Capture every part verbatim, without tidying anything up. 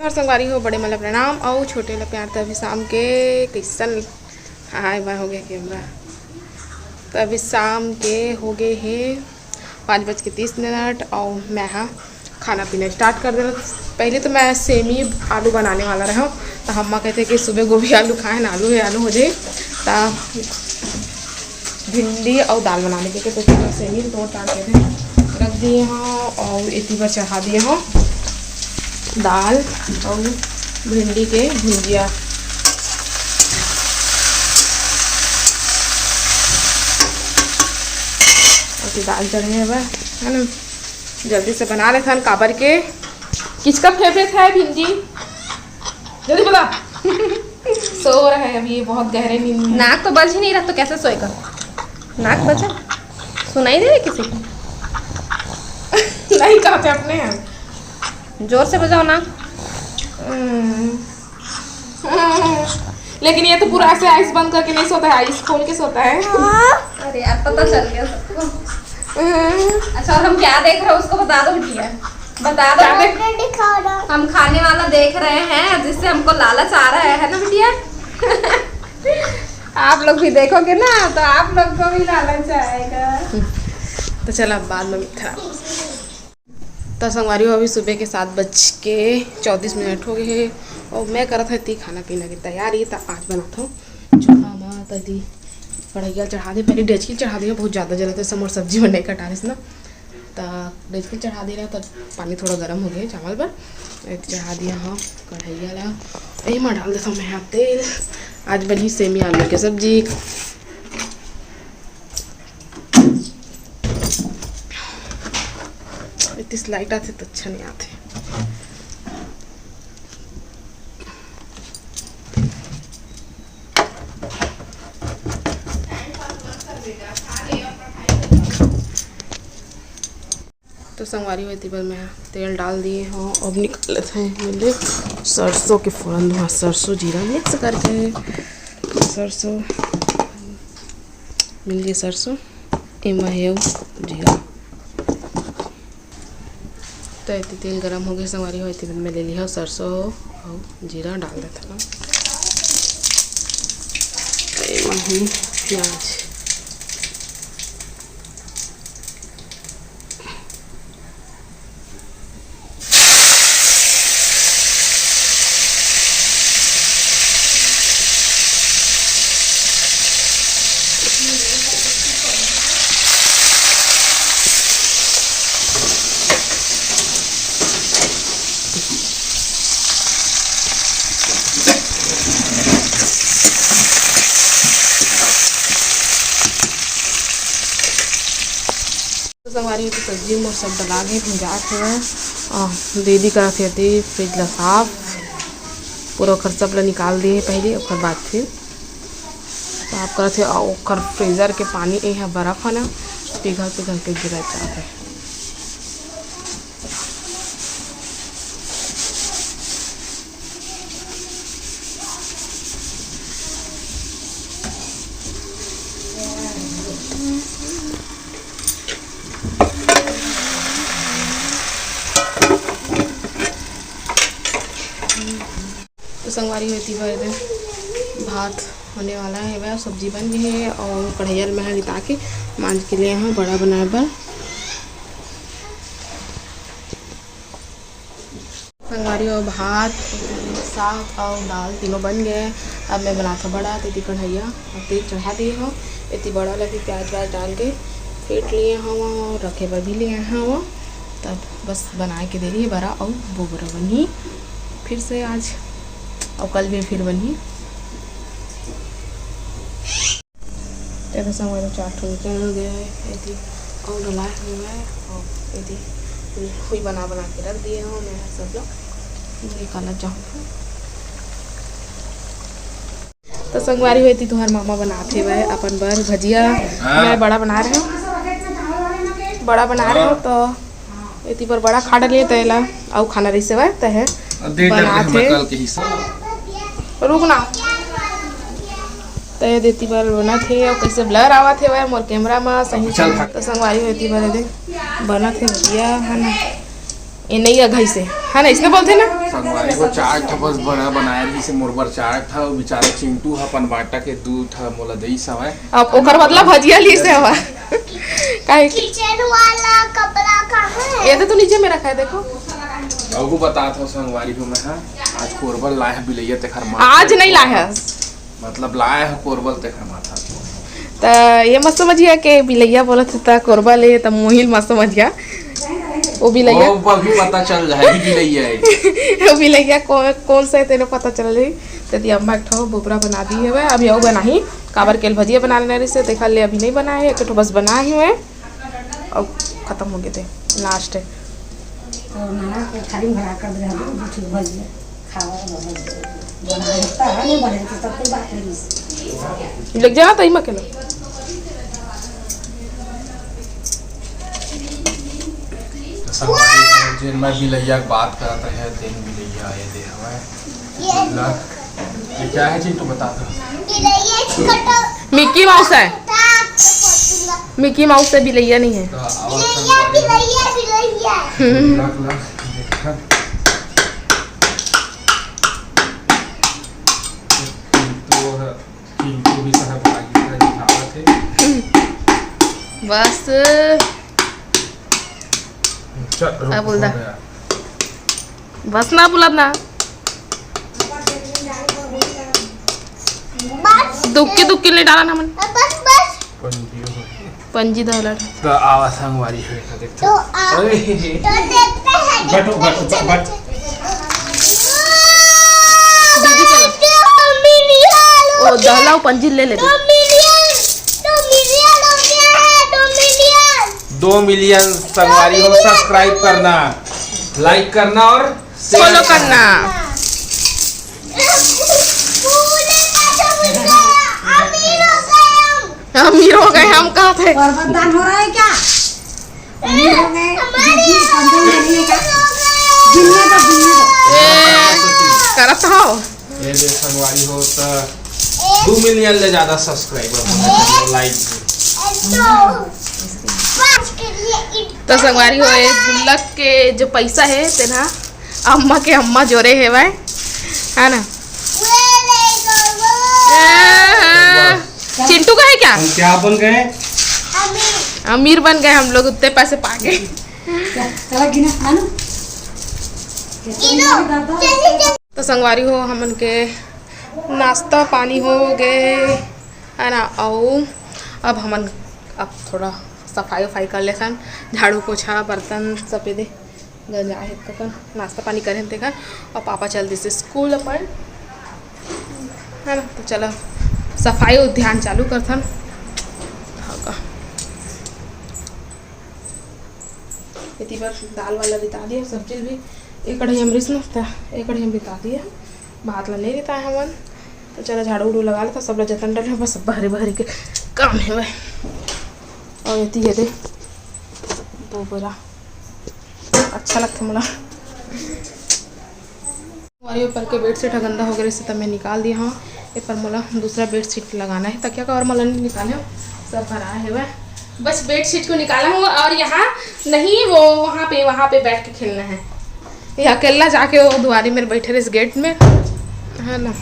और संगवारी हो, बड़े मन ला प्रणाम अउ छोटे ला प्यार। त अभी शाम के कइसन, हाय, मैं हो गया कैमरा। त अभी शाम के हो गए हे पाँच बज के तीस मिनट अउ मैं हा खाना पीना स्टार्ट कर देना। पहले तो मैं सेमी आलू बनाने वाला रहा, तो अम्मा कहते कि सुबह गोभी आलू खाए ना, आलू है, आलू हो जाए। त भिंडी अउ दाल बनाने के, तो सेमी तोड़ ताड़ के रख दिए हों अउ एती बर चढ़ा दिए हों दाल अउ भिंडी के भुंजिया। अउ दाल चढ़े हे बा, है ना, जल्दी से बना लेथन, काबर के किसका फेवरेट है भिंडी? जल्दी बता। सो रहा है अभी, बहुत गहरे नींद में। नाक तो बज ही नहीं रहा, तो कैसे सोएगा? नाक बजा, सुनाई दे रही किसी को? नहीं, कहाँ पे अपने हैं। जोर से बजाओ ना। हम्म। लेकिन ये तो पूरा ऐसे आइज बंद करके नहीं सोता है, आइज खोल के सोता है। अरे यार, पता चल गया सबको। हम्म। अच्छा, और हम क्या देख रहे हैं उसको बता दो बिटिया, बता दो। क्या देख- हम खाने वाला देख रहे हैं जिससे हमको लालच आ रहा है, है ना बिटिया? आप लोग भी देखोगे ना तो आप लोग को भी लालच आएगा। तो चलो, अब बाद में खराब। तो संगवारी हो, अभी सुबह के सात बज के चौंतीस मिनट हो गए हे अउ मैं करत हती खाना पीना की तैयारी। त आज बनात हूँ चूल्हा म तती कढ़ैया चढ़ा दे, पहले डेचकी चढ़ा दे, बहुत ज़्यादा जलत हे, समोर सब्जी में नहीं कटा रही ना। त डेचकी चढ़ा दे रहा, त पानी थोड़ा गर्म हो गया चावल बर। एती चढ़ा दिया हाँ कढ़ैया ला, एमा डाल देता हूँ मैं हाँ तेल। आज बनी सेमी आलू के सब्जी। इतिस लाइट आथे त अच्छा नहीं आथे। तो संगवारी हो, एती बर मैं तेल डाल दिए हूँ। अब निकालत है मिले सरसों के फोरन, वहाँ सरसों जीरा मिक्स करके सरसों मिल गए सरसों, एमा हे अउ जीरा। तो एती तेल गरम हो गए संगवारी हो, एती में ले लिहा सरसों अउ जीरा डाल देता ना। एमा ही प्याज। तो संगवारी, तो सब्जी मोर सब डला गए, भुंजात हवय। आ, दीदी करत हे एती फ्रिज ला साफ, पूरा ओखर सब ला निकाल दिए पहले, ओखर बाद फिर साफ करत हे। अउ ओखर फ्रीजर के पानी, ए ह बर्फ ह ना, पिघल पिघल के गिरत जात हे। तो संगवारी हो, एती बर दे भात होने वाला है, वह सब्जी बन गई है और कढ़ैया ल मैं ह रिता के मांज के ले हूँ बड़ा बनाए बर। संगवारी हो, भात, साग और दाल तीनों बन गए। अब मैं बनाता बड़ा, तो एती कढ़ैया और तेल चढ़ा दिए हूँ। एती बड़ा ला भी प्याज व्याज डाल के फेंट लिए हूँ और रखे बर भी लिए हूँ। तब बस बनाए के देरी है बड़ा और बोबरा बनही फिर से आज, और कल भी फिर बनही। तेरे संग मेरे चार ठो निकल गए हैं, एती और डलाए हुए हैं, और एती हुई बना बना के रख दिए हूँ मैं सब लोग। निकालना चाहूँ। तो संगवारी हो, एती तुहर मामा बनात हेवय अपन बर भजिया। हाँ। मैं बड़ा बना रहे हूँ, बड़ा बना रहे हूँ, तो एती बर बड़ा खा डले, त एला अउ खाना रहिस हेवय, त हे अब दे डर बनात रहे हे। मैं कल के हिस्सा। रुक ना, त एती बर बनत हे, अउ कैसे ब्लर आवत हेवय मोर कैमरा म, सही चल से। भाग। तो संगवारी हो, एती बर दे बनत हे भजिया, है ना। ये नहीं है घई से, है ना, इसने बोलते ना। संगवारी हो, चार ठो बस बड़ा बनाए रहिस हे मोर बर चार ठो, बेचारा चिंटू ह अपन बांटा के दू ठो मोला देइस हवय। अब ओकर बदला भजिया लीस हे हवा। काहे? किचन वाला कपड़ा कहाँ है? ये तो, तो नीचे में रखा है, देखो। अहू बतात हव संगवारी हो, मैं हा आज कोरबल लाए हे बिलैया तेखर माँ आज के नहीं लाए हे। मतलब लाए हो कोरबल तेखर माथा। त ये मत समझिया के बिलैया बोलत हे त कोरबल हे त मोहिल मत समझिया। वो बिलैया वो अभी पता चल जाही बिलैया हे। वो बिलैया को, कौन सा हे तेला पता चल रही। त दी अम्मा एक ठो बोबरा बना दी हवे, अभी अउ बनाही। काबर के भजिया बना लेना रहिस हे, तेखर ले अभी नहीं बनाए हे, एक ठो बस बनाए हवे। अब खत्म हो गए थे, लास्ट है। तो नाना को थाली में भरा कर दे, हम दो ठो भजिया खावा, भजिया बना लेता है, नहीं बने तो तब कोई बात नहीं। लग जाना तई में अकेला। तो संगवारी हो, जेन मैं बिलैया के बात करत रहे, तेन बिलैया ये दे हवे। ये गुल्लक। ये क्या है चिंटू, बता दो। मिक्की माउस है। मिक्की माउस से बिलैया नहीं है। तो आवाज बिलैया, बिलैया, बिलैया। हम्म। गुल्लक, गुल्लक, देखा। तो पिंकू भी सहभागिता निभावत हे। बस। चल, रुक, अब बोल दा। हो गया। बस ना बुलात ना। बस। दुक्की दुक्की नहीं डाला ना मन। बस, बस। पंजी डालर। तो आवा संगवारी हो, देखो, देखो। तो आ, अरे। तो देखते हैं, बैठो, देखते बैठो, हैं, बैठ। चलो, चलो। दीदी चलो। दो मिलियन हो ओ, गया। दहला पंजी ले ले। दो मिलियन, दो मिलियन हो गया है, दो मिलियन। दो मिलियन संगवारी हो, दो मिलियन। Subscribe करना, like करना और share follow करना। पूरे पैसे मिल गए, अमीर हो गए हम। अमीर हो गए हम, कहा थे। और मतदान हो रहा है क्या? अमीर हो गए, हमारे गिनती पंद्रह में नहीं है क्या? गिनने दो, गिनने दो। ए, करत हो। ये दे संगवारी हो त दो मिलियन ले ज्यादा subscriber हो, like भी। तो संगवारी हो, ये गुल्लक के जो पैसा है तेना अम्मा के अम्मा जोरे हेवय, है ना? चिंटू का है क्या? हम क्या बन गए? अमीर बन गए हम लोग, उतने पैसे पाके। चला गिना, मानू। तो संगवारी हो, हमन के नाश्ता पानी हो गए, है ना? अउ अब हमन अब थोड़ा सफाई उफाई कर लेथन, झाड़ू पोछा बर्तन सफेदे गंजा हे, तकन नाश्ता पानी करेन तेखन, और पापा चल दिस स्कूल अपन, है ना? तो चलो सफाई अभियान चालू करथन। हाँ का? एती बर दाल वाला बिता दिया, सब्जी भी एक कढ़ाई में रिस नस्ता, एक कढ़ाई में बिता दिया, भात ला नहीं बिताए हमन। तो चलो झाड़ू उड़ू लगा लेता, सब ला जतन डले, बस बहरे बहरे के काम है वह। और एती ये दे दो बोरा अच्छा लगता मोला। और ये ऊपर के बेडशीट ह गंदा हो गए रहिस, तब मैं निकाल दिया हूँ। ये पर मोला दूसरा बेडशीट लगाना है, तकिया का और मोला नहीं निकाले हो, सब भरा है वह। बस बेडशीट को निकाला हूँ और यहाँ नहीं, वो वहाँ पे, वहाँ पे बैठ के खेलना है। ये अकेला जाके वो दुआरी में बैठे रहे इस गेट में, है ना?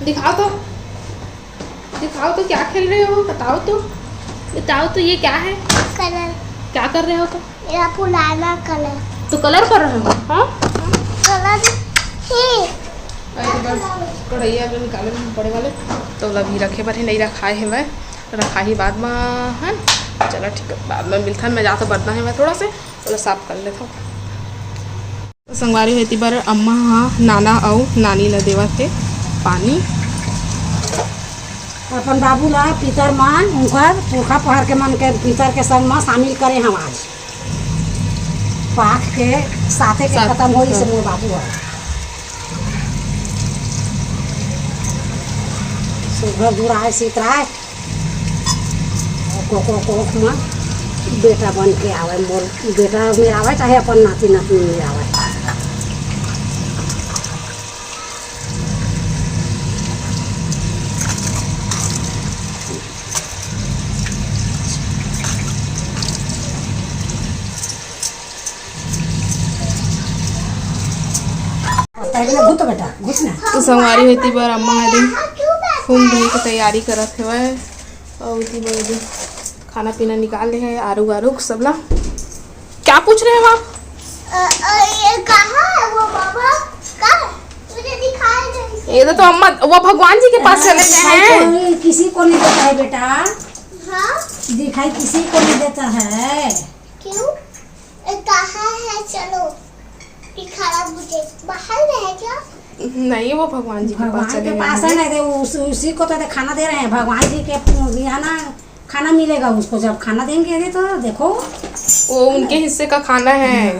दिखाओ तो। दिखाओ तो क्या खेल रहे हो, बताओ तो, बताओ तो ये क्या है? कलर। क्या कर रहे हो तुम? मेरा पुराना कलर। तो कलर कर रहे हो? हाँ। कलर ही। अरे तो बस कढ़ैया जो निकाले थे बड़े वाले, तो अभी रखे बर ही नहीं रखाए है वह, रखा ही बाद में है। चलो ठीक है, बाद में मिलथन। मैं जाता बर्तन है मैं थोड़ा से, चलो साफ कर लेता हूँ। तो संगवारी हो एती बर अम्मा हा नाना अउ नानी ल देवत हे पानी। अपन बाबू ला पितर मन उनकर पुरखा पहर के मन के पितर के संग म शामिल करे हव आज। पाख के साथे के साथ, खत्म होइस हे मोर बाबू ह। सुघर जुड़ाए सीतराए। कोख, कोख, कोख म बेटा बन के आवय, मोर बेटा मेर आवय, चाहे अपन नाती नातनी मेर आवय। घुस तो बेटा, घुस ना। तो संगवारी हो, एती बर अम्मा ह दे फूल धोए के तैयारी करत हवय, अउ एती बर दे खाना पीना निकाल ले हे, आरू आरू सबला। क्या पूछ रहे हो आप? अ, अ, ये कहाँ है वो बाबा? कहाँ है? मुझे दिखाई नहीं। ये तो, तो अम्मा, वो भगवान जी के पास चले गए हैं। कोई किसी को नहीं देता है बेटा। हाँ? दिखाई किसी को नहीं देता है। क्यों? ए, कहाँ है? चलो दिखाना मुझे। बाहर में है क्या? नहीं, वो भगवान जी के पास भगवान चले के गए पास हैं। है ना, तो उस, उसी को तो खाना दे रहे हैं। भगवान जी के यहाँ ना खाना मिलेगा उसको, जब खाना देंगे। अरे तो देखो, वो उनके हिस्से का खाना है।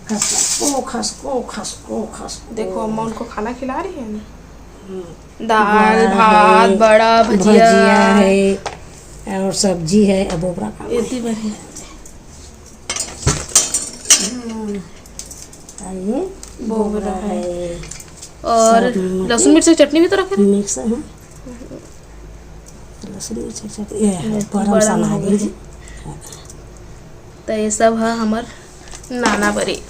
खसको, खसको, खसको, खसको। देखो, अम्मा उनको खाना खिला रही है ना। हम्म। दाल, बड़ा भात, है, बड़ा, भजिया। भजिया है और सब्जी है। अब ओकरा का एती बढ़िया। हम्म। और ये बोबरा बोबरा है। है। और साथ में लहसुन मिर्च की चटनी भी तो रखे थे। मिक्स है। लहसुन मिर्च की चटनी, ये है, ये गरम बड़ा मसाला हो है गया। जी। तो ये सब है हमर नाना बरी।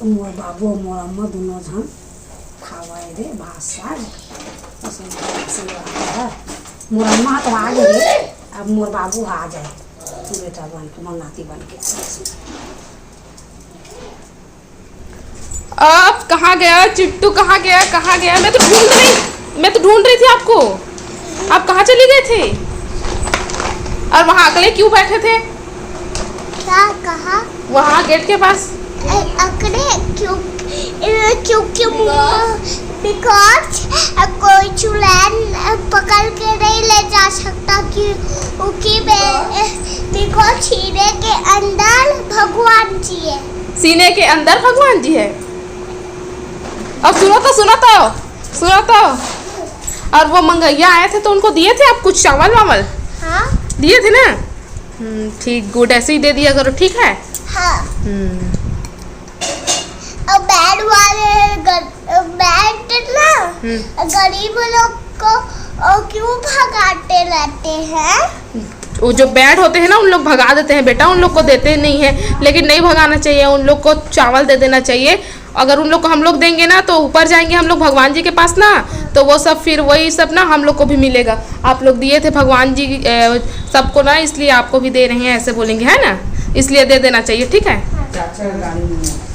मोर बाबू, मोर अम्मा दोनों झन खावा एदे भात साग। बस मोर आशीर्वाद है। मोर अम्मा तो आ गई, अब मोर बाबू आ जाए, बेटा बन के, मोर नाती बन के। आप कहाँ गया चिट्टू, कहाँ गया, कहाँ गया? मैं तो ढूंढ रही, मैं तो ढूंढ रही थी आपको। आप कहाँ चले गए थे? और वहाँ अकेले क्यों बैठे थे? क्या कहा? वहाँ गेट के पास। अ-, अकड़े क्यों? अ, क्योंकि मम्मा, because, अ, कोई चुड़ैल, अ, पकड़ के नहीं ले जा सकता, क्योंकि बे-, अ, because सीने के अंदर भगवान जी है। सीने के अंदर भगवान जी है। और सुनो तो, सुनो तो, सुनो तो, और वो मंगैया आए थे तो उनको दिए थे आप कुछ चावल वावल? हाँ। दिए थे ना? हम्म, ठीक, गुड, ऐसे ही दे दिया करो, ठीक है? हाँ। हम्म। और बेड वाले गर-, बेड ना, हम्म। गरीब लोग को, अ, क्यों भगाते रहते हैं? वो जो बेड होते हैं ना, उन लोग भगा देते हैं बेटा, उन लोग को देते नहीं है, लेकिन नहीं भगाना चाहिए, उन लोग को चावल दे देना चाहिए। अगर उन लोग को हम लोग देंगे ना, तो ऊपर जाएंगे हम लोग भगवान जी के पास ना, तो वो सब, फिर वही सब ना हम लोग को भी मिलेगा। आप लोग दिए थे भगवान जी, अ, सबको ना, इसलिए आपको भी दे रहे हैं, ऐसे बोलेंगे, है ना? इसलिए दे देना चाहिए, ठीक है? चाचा गाड़ी में।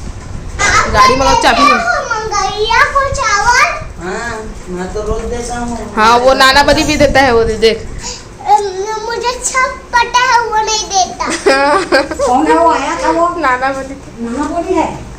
गाड़ी में चाबी है। मंगैया को चावल। हाँ, मैं तो रोज देता हूँ। हाँ, वो नाना बली भी देता है, वो दे, देख। अम, मुझे सब पता है, वो नहीं देता। कौन है वो आया था वो? नाना बली। नाना बली है।